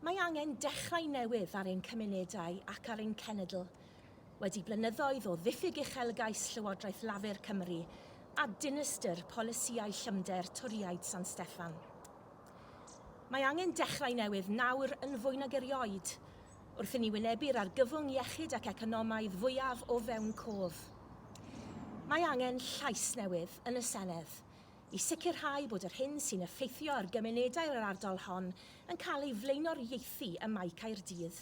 Mae angen dechrau newydd ar ein cymunedau ac ar ein cenedl, wedi blynyddoedd o ddiffyg uchelgais Llywodraeth Lafur Cymru a dinistr polisïau llymder Torïaid San Steffan. Mae angen dechrau newydd nawr yn fwy nag erioed, wrth i ni wynebu'r argyfwng iechyd ac economaidd fwyaf o fewn cof. Mae angen llais newydd yn y Senedd i sicrhau bod yr hyn sy'n effeithio ar gymunedau yr ardal hon yn cael ei flaenoriaethu ym Mae Caerdydd.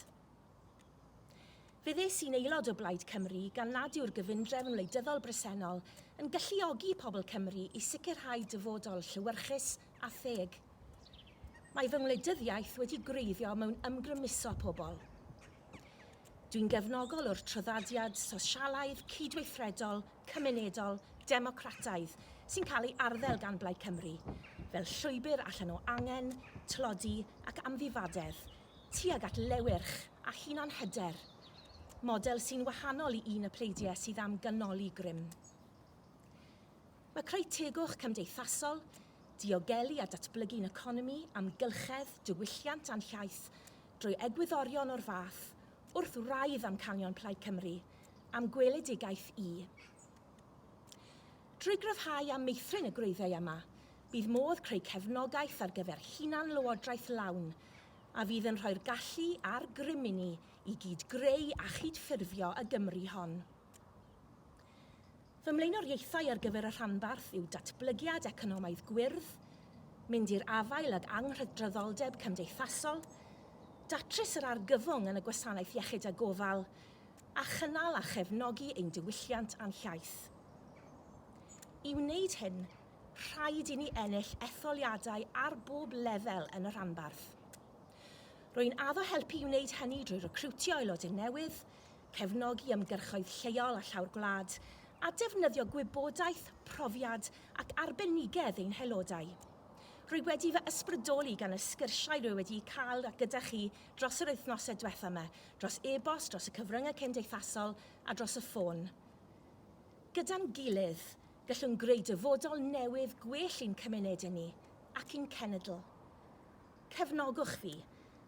Fe ddes i'n aelod o Blaid Cymru gan nad yw'r gyfundrefn wleidyddol bresennol yn galluogi pobl Cymru i sicrhau dyfodol llewyrchus a theg. Mae fy ngwleidyddiaeth wedi gwreiddio mewn ymgrymuso pobl. Dwi'n gefnogol o'r traddodiad sosialaidd, cydweithredol, cymunedol, democrataidd sy'n cael ei arddel gan Blaid Cymru, fel llwybr allan o angen, tlodi ac amddifadedd, tuag at lewyrch a hunanhyder. Model sy'n wahanol i un y pleidiau sydd am ganoli grym. Mae creu tegwch cymdeithasol, diogelu a datblygu'n economi, amgylchedd, diwylliant a'n hiaith drwy egwyddorion o'r fath wrth wraidd amcanion Plaid Cymru a'm gweledigaeth i. Drwy gryfhau a meithrin y gwreiddiau yma, bydd modd creu cefnogaeth ar gyfer hunan-lywodraeth lawn a fydd yn rhoi'r gallu a'r grym i ni i gyd-greu a chyd-ffurfio y Gymru hon. Fy mlaenoriaethau ar gyfer y rhanbarth yw datblygiad economaidd gwyrdd, mynd i'r afael ag anghydraddoldeb cymdeithasol, datrys yr argyfwng yn y gwasanaeth iechyd a gofal, a chynnal a chefnogi ein diwylliant a'n hiaith. I wneud hyn, rhaid i ni ennill etholiadau ar bob lefel yn y rhanbarth. Rwy'n addo helpu i wneud hynny drwy recriwtio aelodau newydd, cefnogi ymgyrchoedd lleol a llawr gwlad, a defnyddio gwybodaeth, profiad ac arbenigedd ein haelodau. Rwy wedi fy ysbrydoli gan y sgyrsiau rwy wedi'u cael gyda chi dros yr wythnosau diwetha yma, dros e-bost, dros y cyfryngau cymdeithasol a dros y ffôn. Gyda'n gilydd, gallwn greu dyfodol newydd gwell i'n cymunedau ni ac i'n cenedl. Cefnogwch fi,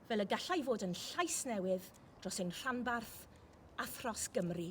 fel y gallai fod yn llais newydd dros ein rhanbarth a thros Gymru.